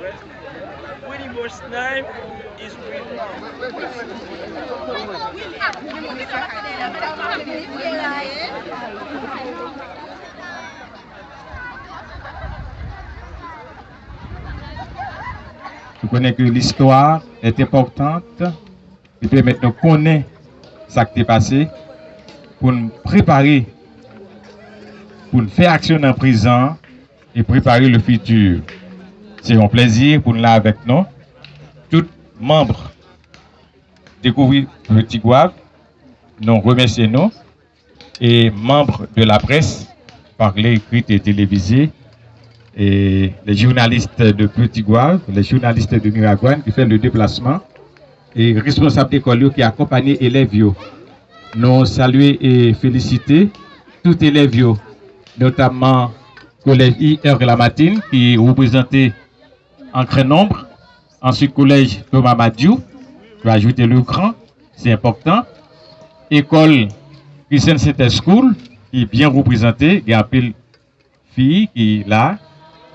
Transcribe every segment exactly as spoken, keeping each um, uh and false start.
Pretty much time is with Nou konnen ke listwa est importante, li pèmèt nou konnen sa k te pase, pou n prepare, pou n fè aksyon nan prezan an e prepare le futur. Se yon plèzi pou n la avèk nou. Tout manm Dekouvri Ti Gwav, nou remèsye nou. Et membres de la presse, parlée, écrite et télévisée, et les journalistes de Petit Goâve, les journalistes de Miragwàn ki fè le déplacement, e responsab lekòl yo ki akonpanye elèv yo. Nou salye e felisite tout elèv yo, notamman kolèj I R Lamartine ki reprezante an gran nonb. Answit, kolèj Thomas Madiou, yo ajoute le grand, se enpòtan. Ekòl Christian Center School, ki byen reprezante, gen anpil fi ki la.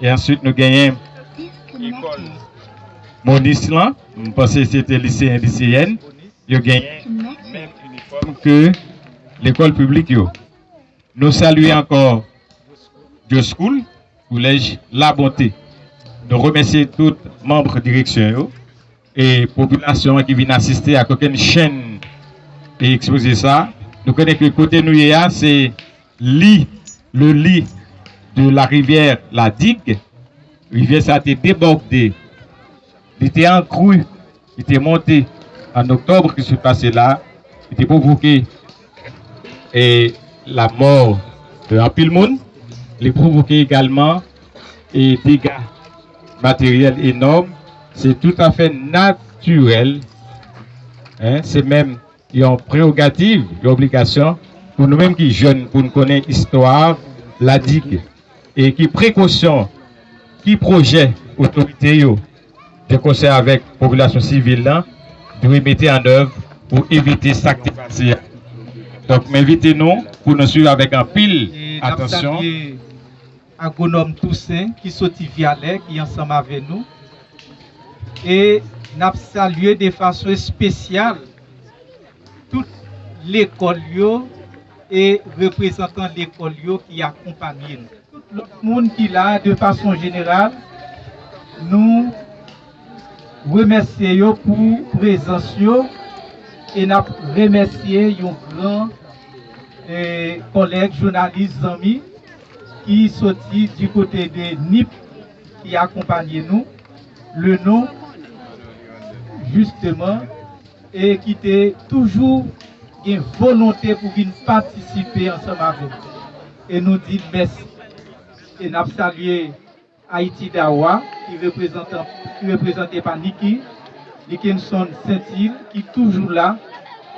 E answit, nou genyen ekòl Monis lan, m panse se te liseyen, liseyèn, yo genyen menm inifòm ke lekòl piblik yo. Nou salye ankò Joe School, Kolèj Labonte. Nou remèsye tout manm direksyon yo e popilasyon an ki vin asiste ak okenn chenn e ekspoze sa. Nou konnen ke kote nou ye a, se lit, le lit de la rivière La Digue. Rivyè sa te debòde, li te an kri, li te monte an oktòb ki sot pase la, li te pwovoke e lanmò de anpil moun, li pwovoke egalman e dega materyèl enòm. Se toutafè natirèl, en, se menm yon prewogativ, yon obligasyon pou nou menm ki jèn, pou n konnen istwa La Digue e ki prekosyon, ki pwojè otorite yo, de konsè avèk popilasyon sivil lan, dwe mete an èv pou evite sa k te pase a. Donk, m envite nou pou nou swiv avèk anpil atansyon. Agwonòm Toussaint ki soti Vyalè, ki ansanm avè nou. E n ap salye de fason espesyal tout lekòl yo e reprezantan lekòl yo ki akonpanye n. Tout lòt moun ki la, de fason jeneral, nou remèsye yo pou prezans yo e n ap remèsye yon gran e, kòlèg jounalis zanmi ki soti di kote de Nip ki akonpanye nou, le non, jisteman, e ki te toujou gen volonte pou vin patisipe ansanm avè nou. E nou di l mèsi. E n ap salye Ayiti Dawa ki reprezante pa Niki Dickinson Saintil ki toujou la,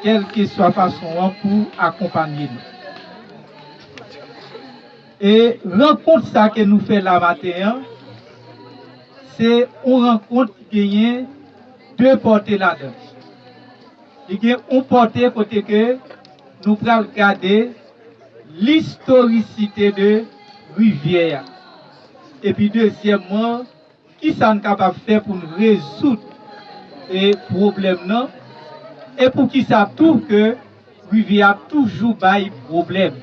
kèlkeswa fason an, pou akonpanye nou. E rankont sa ke nou fè la maten an, se yon rankont ki genyen de pòte ladan l. Li gen yon pòte kote ke nou pral gade listorisite de rivyè a. Epi dezyèmman, kisa n kapab fè pou n rezoud e pwoblèm nan? E poukisa tou ke rivyè a toujou bay pwoblèm?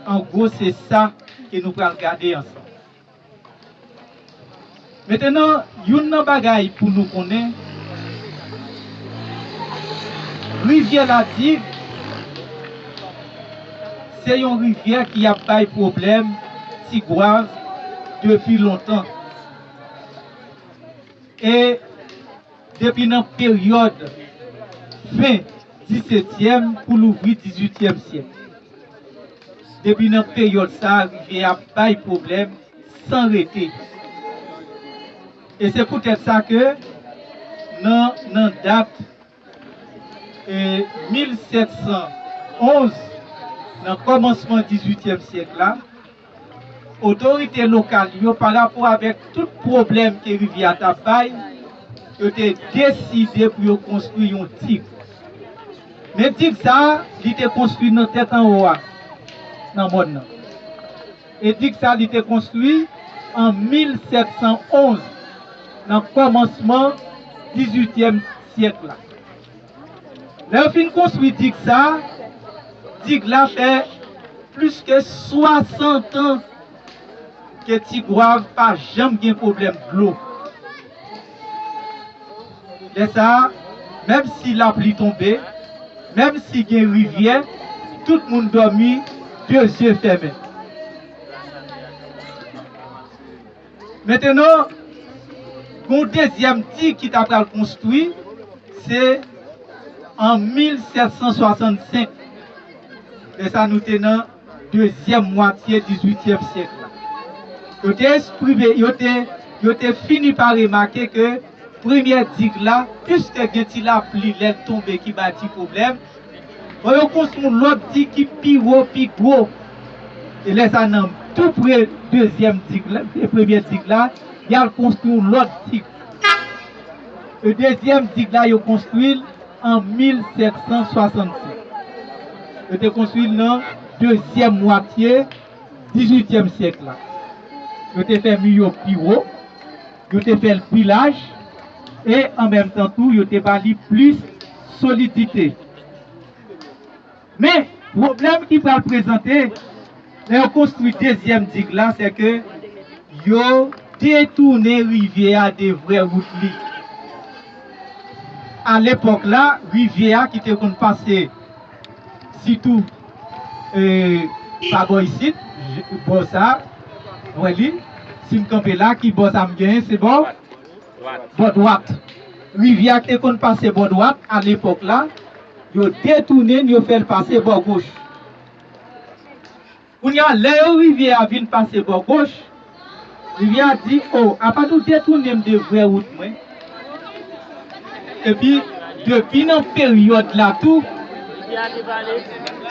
An gwo, se sa ke nou pral gade ansanm. Mentenan, youn nan bagay pou nou konnen, rivyè Ladig se yon rivyè ki ap bay pwoblèm Tigwav depi lontan. E depi nan peryòd fen disetyèm pou louvri dizuityèm syèk. Depi nan peryòd sa a, rivyè a bay pwoblèm san rete. E se poutèt sa ke nan, nan dat e, mil sèt san onz, nan kòmansman dizuityèm syèk la, otorite lokal yo, parapò avèk tout pwoblèm ke rivyè a t ap bay, yo te deside pou yo konstwi yon dig. Men dig sa a, li te konstwi nan tèt anwo a, nan mòn nan. E dig sa a, li te konstwi an mil sèt san onz. nan kòmansman dizuityèm syèk la. Lè yo fin konstwi dig sa a, dig la fè plis ke swasant an ke Tigwav pa janm gen pwoblèm dlo. Lè sa a, menm si lapli tonbe, menm si gen rivyè, tout moun dòmi de zye fèmen. Mentenan, gon dezyèm dig ki ta pral konstwi, se an mil sèt san swasannsenk. Lè sa nou te nan dezyèm mwatye dizuityèm syèk la. Yo te esprime, yo te, yo te fini pa remake ke premyè dig la, piske gen ti lapli lè l tonbe ki bay ti pwoblèm, fò yo konstwi yon lòt dig ki pi wo, pi gwo. E lè sa nan tou pre dezyèm dig la, e premyè dig la, y al konstwi yon lòt dig. E dezyèm dig la, yo konstwi l an mil sèt san swasannsenk. Yo te konstwi l nan dezyèm mwatye dizuityèm syèk la. Yo te fè mi yo pi wo, yo te fè l pi laj, e an menm tan tou, yo te ba li plis solidite. Men, pwoblèm ki pral prezante lè yo konstwi dezyèm dig la, se ke yo detounen rivyè a de vrè wout li. A lepòk la, rivyè a ki te konn pase sitou, e, pa bò isit, j-, bò sa, wè li, si m kanpe la, ki bò sa m genyen, se bò, bò dwat. Rivyè a ki te konn pase bò dwat a lepòk la, yo detounen l, yo fè l pase bò goch. Kounye a, lè yo rivyè a vin pase bò goch, rivyè a di, "O, apa nou detounen m de vrè wout mwen?" Epi, depi nan peryòd la tou,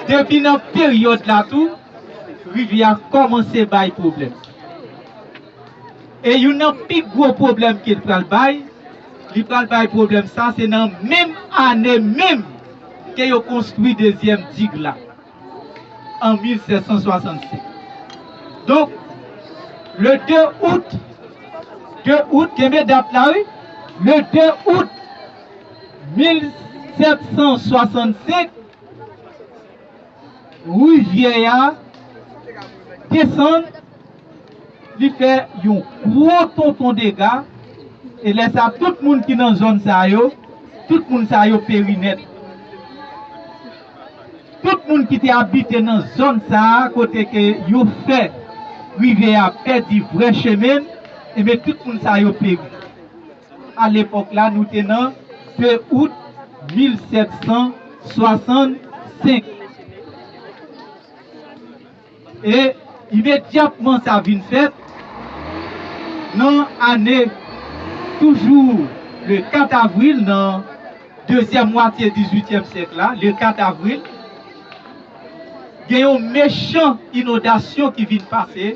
depi nan peryòd la tou, rivyè a kòmanse bay pwoblèm. E youn nan pi gwo pwoblèm ke l pral bay, li pral bay pwoblèm sa, se nan menm ane menm ke yo konstwi dezyèm dig la, an mil sèt san swasannsenk. Donk, le de out, de out, kenbe dat la, wi, le de out mil sèt san swasannsenk, rivyè a desann, li fè yon gwo tonton dega, e lè sa, tout moun ki nan zòn sa yo, tout moun sa yo peri nèt. Tout moun ki te abite nan zòn sa a, kote ke yo fè rivyè a pèdi vrè chemen l, ebyen, tout moun sa yo peri. A lepòk la, nou te nan de out mil sèt san swasannsenk. E imedyatman sa vin fèt, nan ane, toujou le kat avril, nan dezyèm mwatye dizuityèm syèk la, le kat avril, gen yon mechan inondasyon ki vin pase,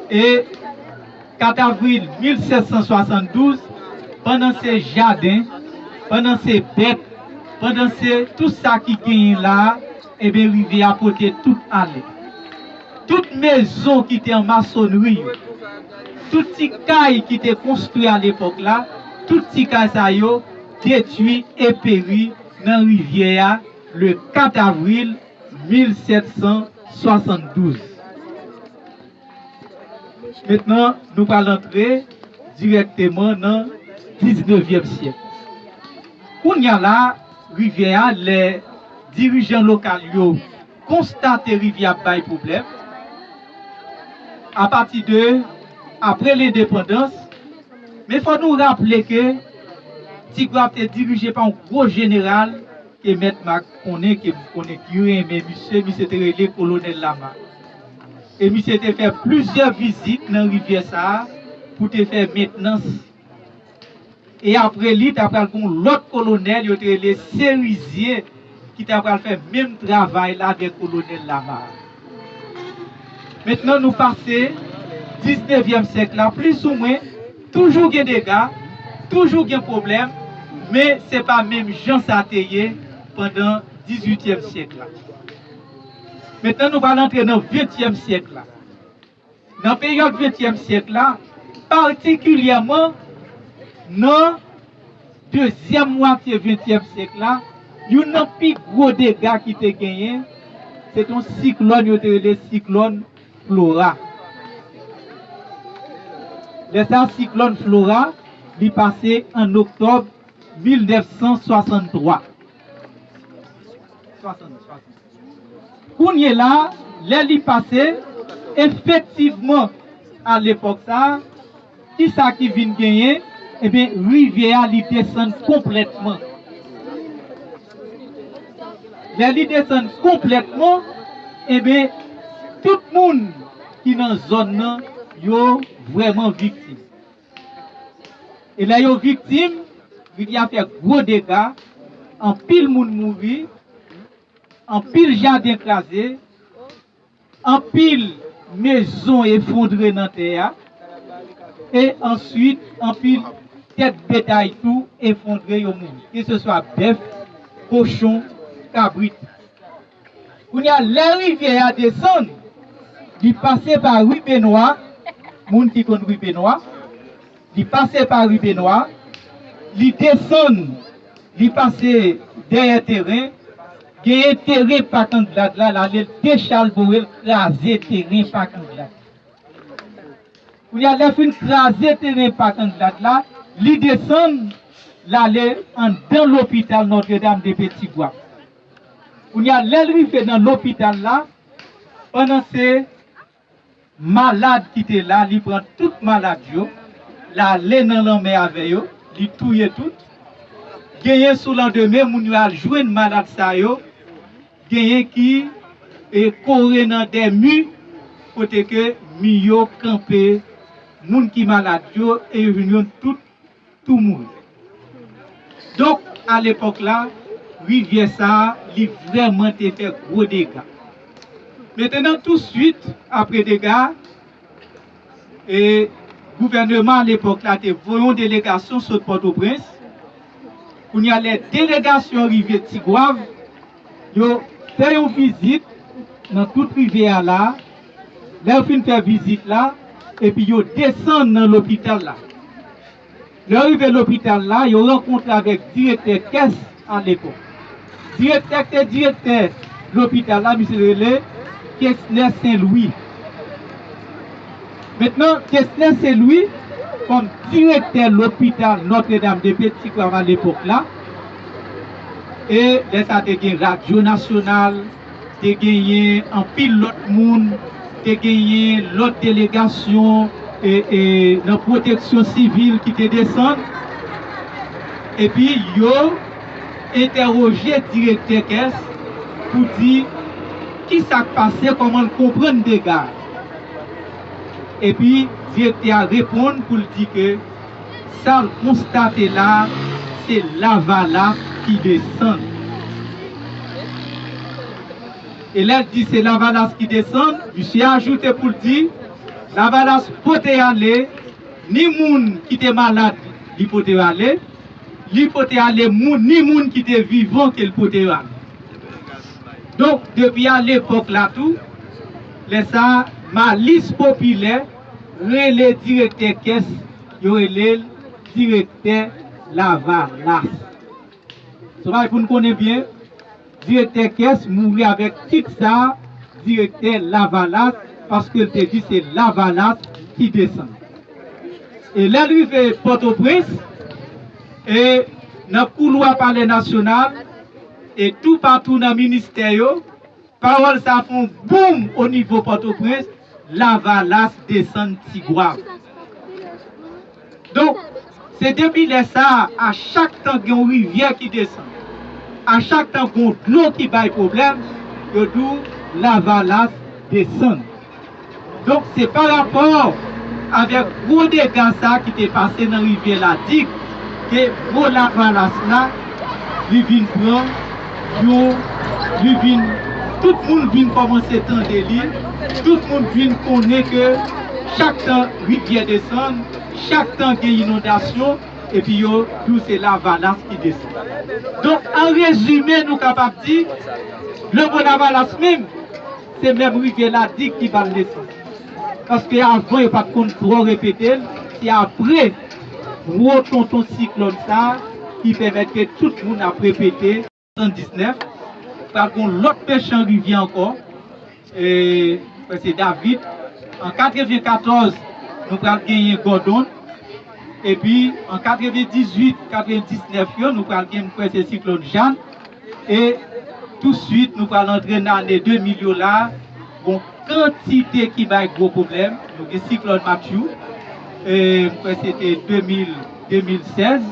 e kat avril mil sèt san swasanndouz, pandan se jaden, pandan se bèt, pandan se tout sa ki genyen la a, ebyen, rivyè a pote tout ale. Tout mezon ki te an masonri yo, tout ti kay ki te konstwi a lepòk la, tout ti kay sa yo detwi e peri nan rivyè a le kat avril mil sèt san swasanndouz. Mentnan, nou pral antre dirèkteman nan diznevyèm syèk. Kounye a la, rivyè a, lè dirijan lokal yo konstate rivyè a ap bay pwoblèm, apati de, apre lendepandans, men fò nou raple ke Tigwav te dirije pa yon gwo jeneral ke Mèt Mak konnen, ke m konnen ki renmen misye, misye te rele Kolonèl Lama. E misye te fè plizyè vizit nan rivyè sa a pou te fè mentnans. E apre li, ta pral gon lòt kolonèl, yo te rele Serizye, ki ta pral fè menm travay la avèk Kolonèl Lama. Mentnan nou pase diznevyèm syèk la, plis ou mwen, toujou gen dega, toujou gen pwoblèm, men se pa menm jan sa te ye pandan dizuityèm syèk la. Mentnan nou pral antre nan ventyèm syèk la. Nan peryòd ventyèm syèk la, patikilyèman, Nan dezyèm mwatye ventyèm syèk la, youn nan pi gwo dega ki te genyen, se te yon siklòn yo te rele siklòn Flora. Lè sa a, siklòn Flora, li pase an oktòb mil nèf san swasanntwa. Kounye la, lè li pase, efektivman, a lepòk sa a, kisa ki vin genyen? Ebyen, rivyè a, li desann konplètman. Lè li desann konplètman, ebyen, tout moun ki nan zòn nan, yo vrèman viktim. E lè yo viktim, rivyè a fè gwo dega, anpil moun mouri, anpil jaden kraze, anpil mezon efondre nan tè a, e answit, anpil tèt betay tou efondre, yo mouri, keseswa bèf, kochon, kabrit. Kounye a, lè rivyè a desann, li pase pa ri Benwa, moun ki konn ri Benwa, li pase pa ri Benwa, li desann, li pase dèyè teren, genyen teren Pak Anglad la, l ale l dechalbore l, kraze teren Pak Anglad. Kounye a, lè fin kraze teren Pak Anglad la, li desann, l ale anndan lopital Notre Dame de Petit Goâve. Kounye a, lè l rive nan lopital la, pandan se malad ki te la, li pran tout malad yo, l ale nan lanmè avè yo, li touye tout. Genyen sou landemen, moun yo al jwenn malad sa yo, genyen ki e kore nan de mi, kote ke mi yo kanpe moun ki malad yo, e yo vin jwenn tout tou mouri. Donk, a lepòk la, rivyè sa a, li vrèman te fè gwo dega. Mentenan, touswit apre dega a, e gouvèneman a lepòk la te voye yon delegasyon sot Pòtoprens. Kounye a, lè delegasyon rive Tigwav, yo fè yon vizit nan tout rivyè a la. Lè yo fin fè vizit la, epi yo desann nan lopital la. Lè yo rive lopital la, yo rankontre avèk direktè kès a lepòk. Direktè ki te direktè lopital la, misye rele Kesner Sen Lwi. Mentnan, Kesner Sen Lwi, kòm direktè lopital Notre Dame de Petit Goâve a lepòk la, e lè sa te gen radyo nasyonal, te genyen anpil lòt moun, te genyen lòt delegasyon e, e, nan pwoteksyon sivil ki te desann. Epi yo entèwoje direktè kès pou di kisa k pase, kòman l konprann dega. Epi direktè a reponn pou l di ke sa l konstate la, se lavalas ki desann. E lè l di se lavalas ki desann, misye ajoute pou l di, lavalas pote ale ni moun ki te malad, li pote ale, li pote ale moun, ni moun ki te vivan ke l pote ale. Donk, depi a lepòk la tou, lè sa a, malis popilè rele direktè kès, yo rele l direktè lavalas. Se yon bagay pou n konnen byen, direktè kès mouri avèk tit sa a, direktè lavalas, paske l te di se lavalas ki desann. E lè l rive Pòtoprens, e nan koulwa Palè Nasyonal, e toupatou nan ministè yo, pawòl sa a fè yon boum o nivo Pòtoprens, lavalas desann Tigwav. Donk, se depi lè sa a, a chak tan gen yon rivyè ki desann, a chak tan gen yon dlo ki bay pwoblèm, yo di w lavalas desann. Donk, se pa rapò avèk gwo dega sa ki te pase nan rivyè Ladig, ke gwo lavalas la, li vin pran yon, li vin, tout moun vin kòmanse tande li, tout moun vin konnen ke chak tan rivyè desann, chak tan gen inondasyon, epi yo di w se lavalas ki desann. Donk, an rezime, nou kapab di, le mo lavalas menm, se menm rivyè Ladig ki ba l nesans. Paske avan, yo pa t konn twò repete l, se apre gwo tonton siklòn sa a ki pèmèt ke tout moun ap repete. Swasanndisnèf, pral gen yon lòt mechan rivyè ankò, e, kwè se David. An katrevenkatòz, nou pral genyen Gòdon. Epi, an katrevendizuit, katrevendiznèf yo, nou pral gen, m kwè se siklòn Jeanne. E touswit, nou pral antre nan ane de mil yo la. Bon, kantite ki bay gwo pwoblèm. Nou gen siklòn Matthew, e, m kwè se te de mil, de mil sèz,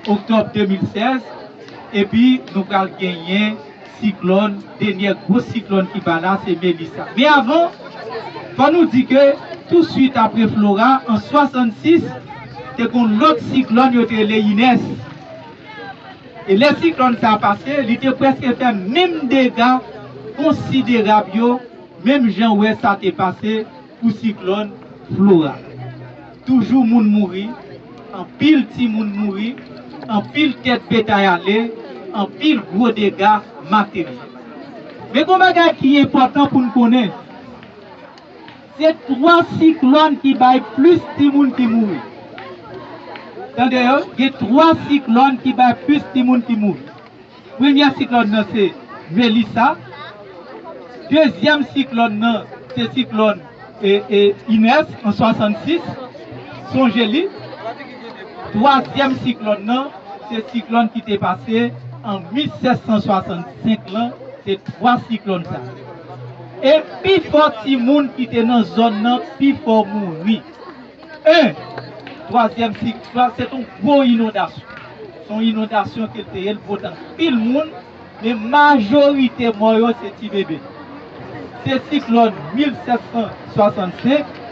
oktòb de mil sèz, epi nou pral genyen siklòn, dènyè gwo siklòn ki ba la, se Melissa. Men avan, fò nou di ke touswit apre Flora, an swasannsis, te gen yon lòt siklòn yo te rele Inès. E lè siklòn sa a pase, li te prèske fè menm dega konsiderab yo, menm jan wè sa te pase pou siklòn Flora. Toujou moun mouri, anpil timoun mouri, anpil tèt betay ale, anpil gwo dega materyèl. Men gon bagay ki enpòtan pou n konnen, se twa siklòn ki bay plis timoun ki mouri. Tande yo, gen twa siklòn ki bay plis timoun ki mouri. Premyè siklòn nan se Melissa. Dezyèm siklòn nan se siklòn, e, e, Inès an swasannsis. Sonje li. Twazyèm siklòn nan se siklòn ki te pase an mil sèt san swasannsenk lan. Se twa siklòn sa. E pifò timoun ki te nan zòn nan pifò mouri. En, twazyèm siklòn, se yon gwo inondasyon. Se yon inondasyon ke l te ye, l pote anpil moun, men majorite mò yo se ti bebe. Se siklòn mil sèt san swasannsenk.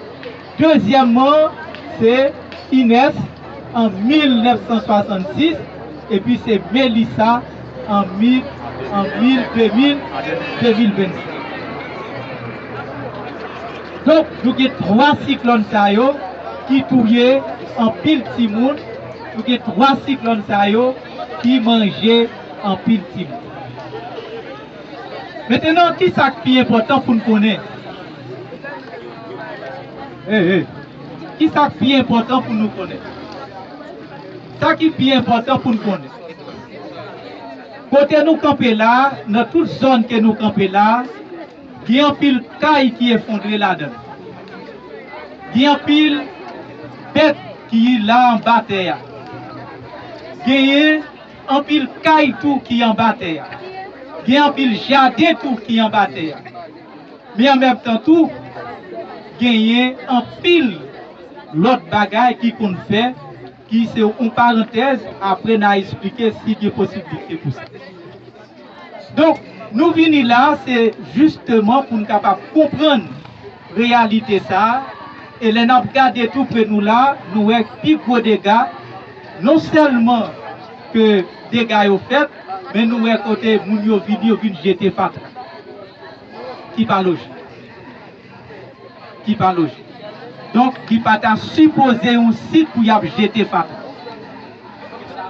Dezyèmman, se Inès an mil nèf san swasannsis, epi se Melissa an mil, an mil, de mil, de mil vennsenk. Donk, nou gen twa siklòn sa yo ki touye anpil timoun, nou gen twa siklòn sa yo ki manje anpil timoun. Mentenan, ki sa k pi enpòtan pou n konnen? Hey, hey. Ki sa k pi enpòtan pou nou konnen? Sa ki pi enpòtan pou n konnen. Kote nou kanpe la, nan tout zòn ke nou kanpe la, gen anpil kay ki efondre ladan l. Gen anpil bèt ki la anba tè a. Genyen anpil kay tou ki anba tè a. Gen anpil jaden tou ki anba tè a. Men an menm tan tou, genyen anpil lòt bagay ki konn fè, ki se yon parantèz, apre n a esplike si gen posiblite pou sa. Donk, nou vini la, se jisteman pou n kapab konprann reyalite sa a, e lè n ap gade tou pre nou la, nou wè pi gwo dega, non sèlman ke dega yo fèt, men nou wè kote moun yo vini, yo vin jete fatra. Ki pa lojik. Ki pa lojik. Donk, li pa ta sipoze yon sit pou y ap jete fatra.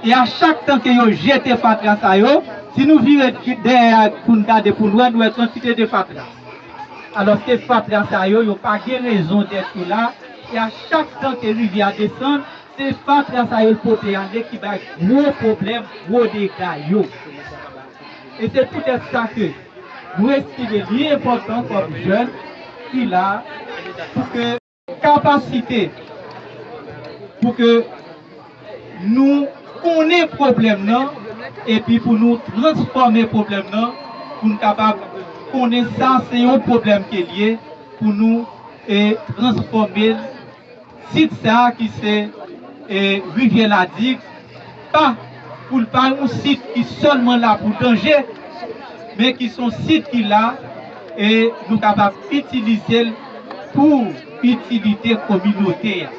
E a chak tan ke yo jete fatra sa yo, si nou vire dèyè pou n gade pou n wè, nou wè kantite de fatra. Alòske fatra sa yo, yo pa gen rezon dèt yo la. E a chak tan ke rivyè a desann, se fatra sa yo l pote ale ki bay gwo pwoblèm, gwo dega yo. E se poutèt sa ke nou estime li enpòtan kòm jèn ki la pou ke kapasite pou ke nou konnen pwoblèm nan, epi pou nou transfòme pwoblèm nan, pou nou kapab konnen sa se yon pwoblèm ke l ye, pou nou, e, transfòme l sit sa a ki se, e, Rivyè Ladig, pa pou l pa yon sit ki sèlman la pou danje, men ki se yon sit ki la, e, nou kapab itilize l pou itilite kominote a.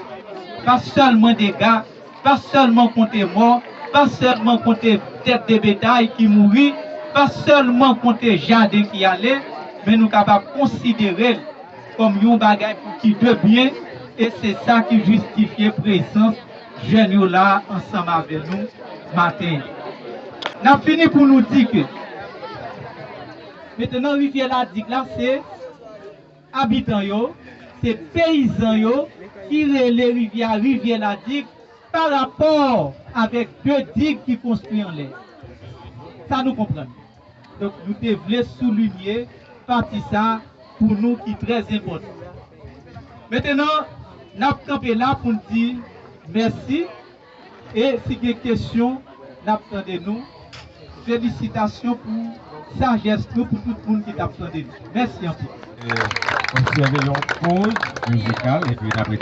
Pa sèlman dega, pa sèlman konte mò, pa sèlman konte tèt de betay ki mouri, pa sèlman konte jaden ki ale, men nou kapab konsidere l kòm yon bagay pou ki de byen, e se sa ki jistifye prezans jèn yo la ansanm avè nou maten an. N ap fini pou nou di ke mentenan Rivyè Ladig la, se abitan yo, se peyizan yo ki rele rivyè a Rivyè Ladig, Pa rapò avèk de dig ki konstwi anlè. Sa nou konprann. Donk, nou te vle soulinye pati sa pou nou ki trè enpòtan. Mentenan, n ap kanpe la pou n di mèsi. E si gen kesyon, n ap tande nou. Felisitasyon pou sajès nou, pou tout moun ki t ap tande nou. Mèsi anpil. Obsève yon poz mizikal epi n ap